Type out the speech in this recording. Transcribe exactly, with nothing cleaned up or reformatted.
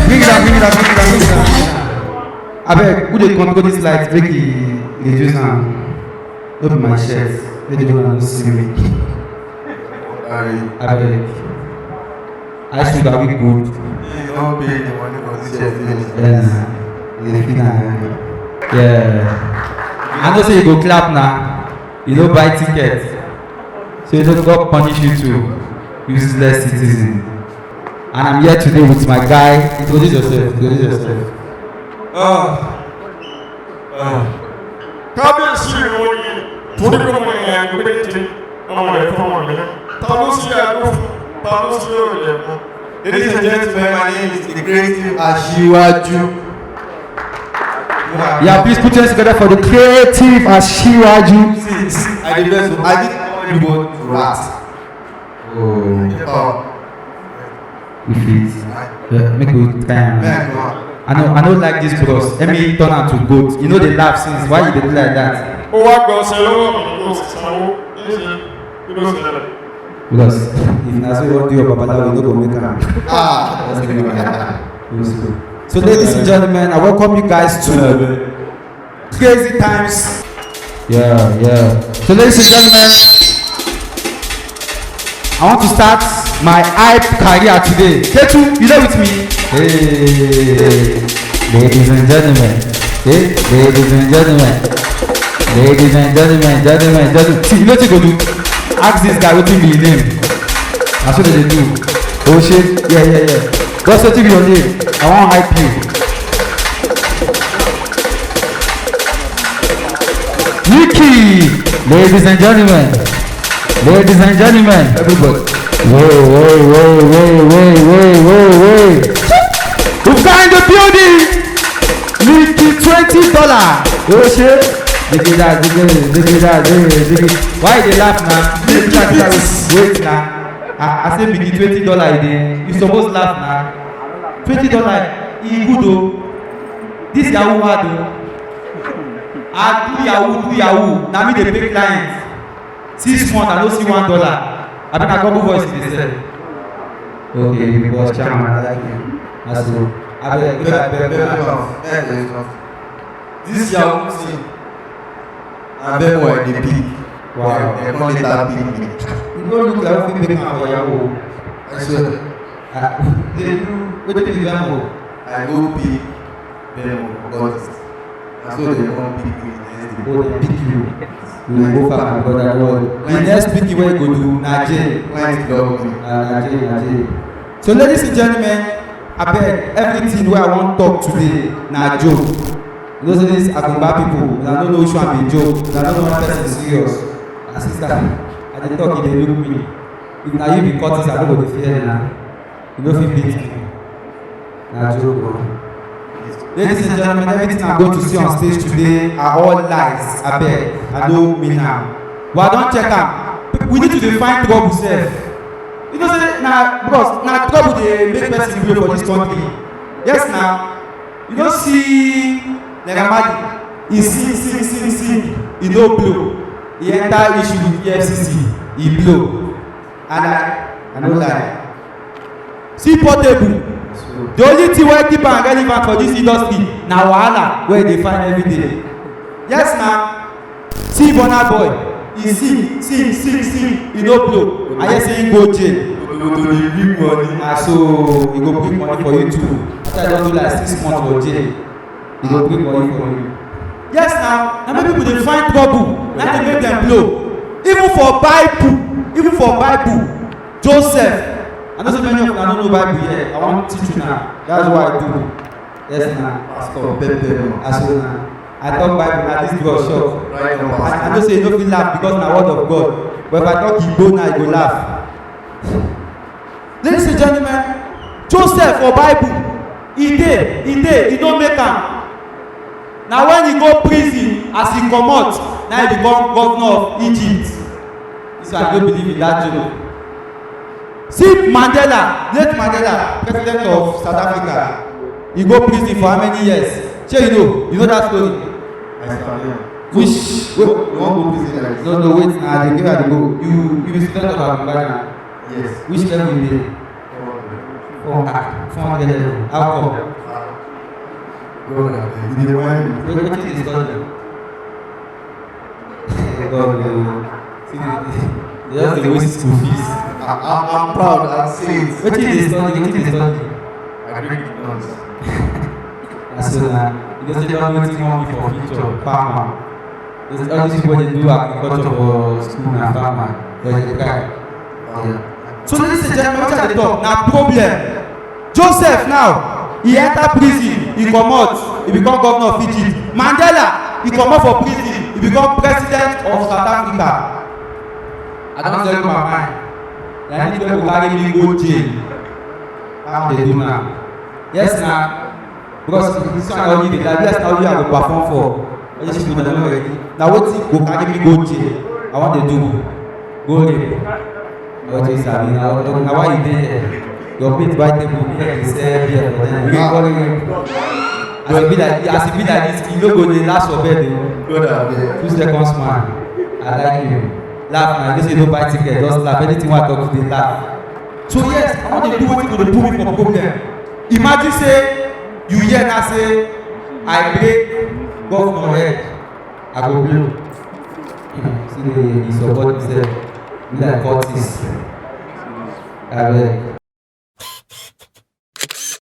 Bring it up, bring it up, bring it up, bring it up. Abeg, who dey control this light? Make e reduce am. No be my shirt. Make the one no see me. Sorry. Abeg. I should have good. You don pay the money for this shirt finish. Yeah, na. You dey feel am, eh? Yeah. I know say you go clap na. You no buy ticket. So you no go punish you too. Useless citizen. And I'm here today with my guy. Introduce yourself. Introduce yourself. Ah. Ah. Kábíyèsí ìlú yìí, torí pé mo yàn gbé ti ọmọ rẹ̀ fún ọmọ mi. Ta ló sí àgbo fún? Ta ló sí òòlẹ̀ fún? Ladies and gentlemen, my name is the creative Aṣíwájú. Yeah, please put your hands together for the creative Aṣíwájú. See, see, I dey vex o. I did everybody to rat. Oh. Power. We fit. Yeah, make we try am. Bẹ́ẹ̀ ni wọ́n. I no, I no like this bros. Let me turn am to goat. You know they laugh since. Why you dey do like that? Ó wá gbọ́ ọsẹ lọ́wọ́ mi kó o sì sanwó. Níṣẹ́ kí ló ṣẹlẹ̀? Because if na so you wan do your babalawo, you no go make am. Ah, that's the way. So, ladies and gentlemen, I welcome you guys to Crazy Times. Yeah, yeah. So, ladies and gentlemen, I want to start my hype career today. Ketu, you there with me? Hey, ladies and gentlemen. Hey, ladies and gentlemen. Ladies and gentlemen, gentlemen, gentlemen. See, you know what you go do? Ask this guy wetin be him name. Na so dem dey do. Oh shit, yeah, yeah, yeah. Just wetin be your name? I wan hype you. Nikki, ladies and gentlemen, ladies and gentlemen, everybody. Wait, wait, wait, wait, wait, wait, wait, wait. Who's in the building? Nikki twenty dollar. Oh shit. Ziggy that, ziggy, ziggy that, ziggy, ziggy. Why you dey laugh now? Nikki, wait now. I, I say Nikki twenty dollar. You suppose laugh now. Twenty dollar. E good o. This yahoo hard o. I do yahoo, do yahoo. Na me dey pay clients. Six months, I no see one dollar. Abi na Google Voice dey sell. Okay, you be boss chairman, I like you. That's all. Abeg, make I beg una. This yahoo thing, na beg I dey pick. Wow. Dem come later pick me. You no look like who fit make am for yahoo. I swear. Ah, dey do, wetin be that one? I go pick Bẹ́ẹ̀ mo kọ́kọ́ ti. Na so dem come pick me next day. Oh, dem pick you. You go far, my brother. No worry. The next pick wey you go do na jail. Client love me. Ah, na jail, na jail. So, ladies and gentlemen, abeg, everything wey I wan talk today na joke. You know say this Agungba people, una no know which one be joke, una no know one person serious. My sister, I dey talk, you dey look me. If na you be Curtis, I no go dey fear na. You no fit beat me. Na joke o. Ladies and gentlemen, everything I'm going to see on stage today are all lies. Abeg, I no mean am. But I don check am. We need to dey find trouble sef. You know say na, because na trouble dey make person blow for this country. Yes na. You no see Naira Marley. He sing, sing, sing, sing. He no blow. He enter issue with E F C C. He blow. I lie. I no lie. See Portable. The only thing wey keep am relevant for this industry na wahala wey e dey find every day. Yes na. See Burna Boy. He sing, sing, sing, sing. He no blow. I hear say he go jail. Obodo dey bring money. Na so he go bring money for you too. After you don do like six months for jail. E go bring money for you. Yes na, na many people dey find trouble, na dey make dem blow. Even for Bible, even for Bible, Joseph, I know say many of una no know Bible here, I wan teach una, that's why I do. Yes na. Pastor Pepe. As una, I talk Bible na this girl shock. Right on, Pastor. I, I know say you no fit laugh because na word of God, but if I talk Igbo now, you go laugh. Ladies and gentlemen, Joseph for Bible, e dey, e dey, e no make am. Na when e go prison, as e comot, na e become governor of Egypt. This one, I no believe in that joke. See Mandela, late Mandela, president of South Africa. E go prison for how many years? Shey you know? You know that story? I sabi am. Which? You wan go prison like this? No, no, wait. Na the game I dey go. You, you be student of Abambana. Yes. Which level you dey? Four hundred level. How come? God, abeg, you dey whine me. Wetin dey disturb you? God o. See the, they just dey waste school fees. I, I'm, I'm proud, I say it. Wetin dey disturb you? Wetin dey disturb you? I drink the nonsense. Na so na. You know say don wetin wan be for future, farmer. All these people wey dey do agriculture for school na farmer. But you try. Yeah. So ladies and gentlemen, wetin I dey talk na problem. Joseph now, he enter prison, he comot, he become governor of Egypt. Mandela, he comot for prison, he become president of South Africa. I don tell you my mind. Na him go carry me go jail. How they do now? Yes na. Because this one only dey like, yes na only I go perform for. All these people dem no ready. Na wetin go carry me go jail? I wan dey do. Go rape. What you sabi? Na na why you dey here? Your mate buy table, me dey sell beer for them. You dey call rape. As e be like as e be like this, you no go dey last for bed o. God, abeg. Two seconds man, I like you. Laugh na, you know say you no buy ticket, just laugh. Anything wey I talk, you dey laugh. So yes, I wan dey do wetin go dey put me for problem. Imagine say you hear now say I break governor head, I go blow. See the the support himself, be like cultist. Abeg.